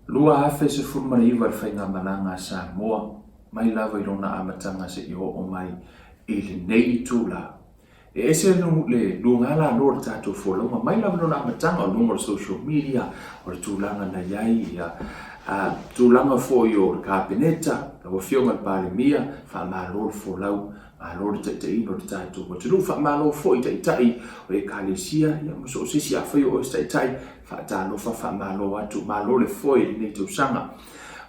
2019 le faigamalaga a Samoa mai lava i lona amataga seia oo mai i lenei itula. E ese le luga lalo o le tatou folauga mai lava i lona amataga o luga o le social media, o le tulaga na i ai ia tulaga foi o le Kapeneta, lau Afioga i le Palemia, faamalo le folau, malo le taitaiina o le tatou atunuu, faamalo foi i Taitai o Ekalesia ma so o se isi. Afai o oe o se Taitai, faatalofa, faamalo atu, malo le foe i lenei tausaga.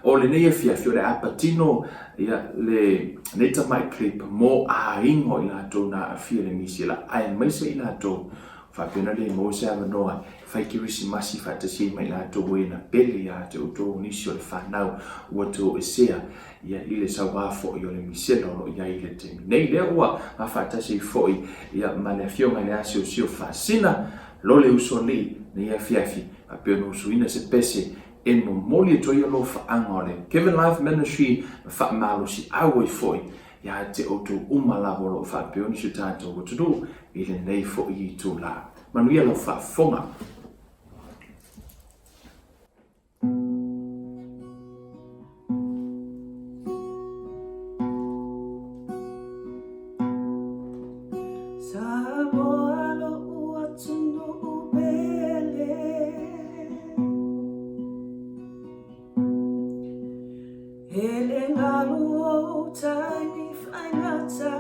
O lenei afiafi o le a patino lenei tamai clip mo aiga o i latou na aafia i le misela, aemaise i latou faapena le maua se avanoa e fai kerisimasi faatasi ai ma i latou e na pele ia te outou nisi o le fanau ua toesea ia i le sauā foi o le misela o lo o i ai i le taimi nei. Lea ua gafaatasi ai foi ia ma le afioga i le asiosio Faasina Lo le usoalii nei afiafi faapea ona usuina se pese e momoli atu ai alofaaga o le Kevin Life Ministry ma faamalosiau ai foi ia te outou uma lava o lo o faapea ona si o tatou atunuu i lenei foi itula. Manuia lau faafofoga. Samoa lo'u atunuu pele E le galu ou taimi faigata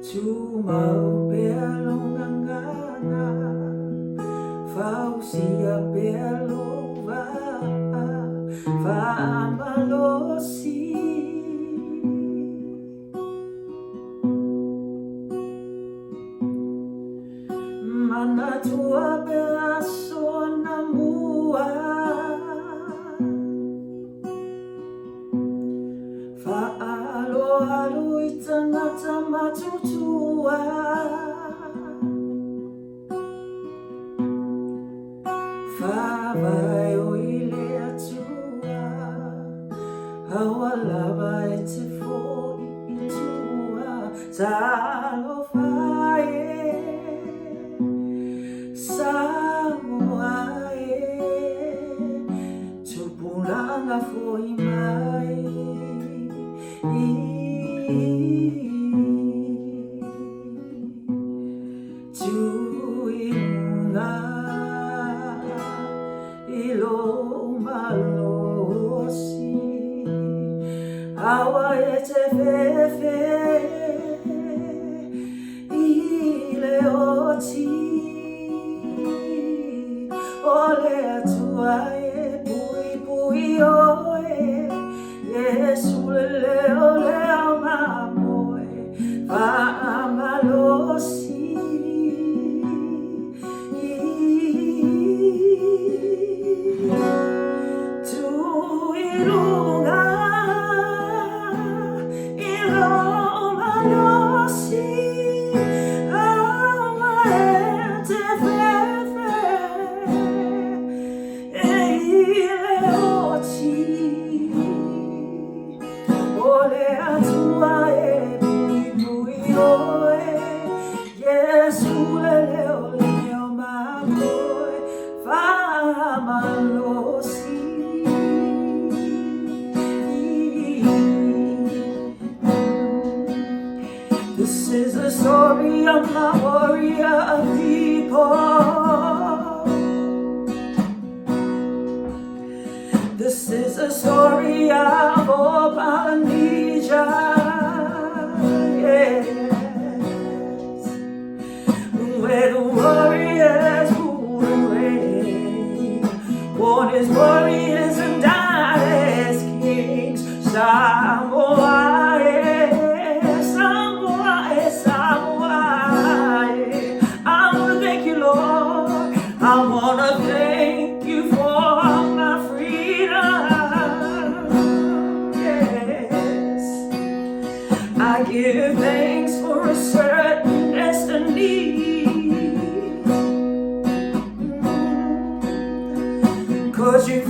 Tumau pea lou gagana, Fausia pea lou vaa, Faamalosi. Manatua pea aso anamua, Faaaloalo i tangata matutua. Faavae o i le Atua, Aua lava e te foi i tua. Talofa e, Samoa e. Tupulaga foi mai. Tu i luga i lou malosi, Aua e te fefe i le oti. O le Atua e puipui oe, Iesu le leo leo mamoe, Faamalosi. Tu i luga i lou malosi, Aua e te fefe e i le oti. O le Atua e puipui oe, Iesu le leo leo mamoe, Faamalosi. This is the story of my warrior people. This is a story of all Polynesia. Yes. Where the warriors rule and reign, born as warriors and die as kings. Samoa, eh, Samoa, eh, Samoa. eh. I wanna thank you, Lord. I wanna thank you for my freedom. Yes. I give thanks for a certain destiny. 'Cause you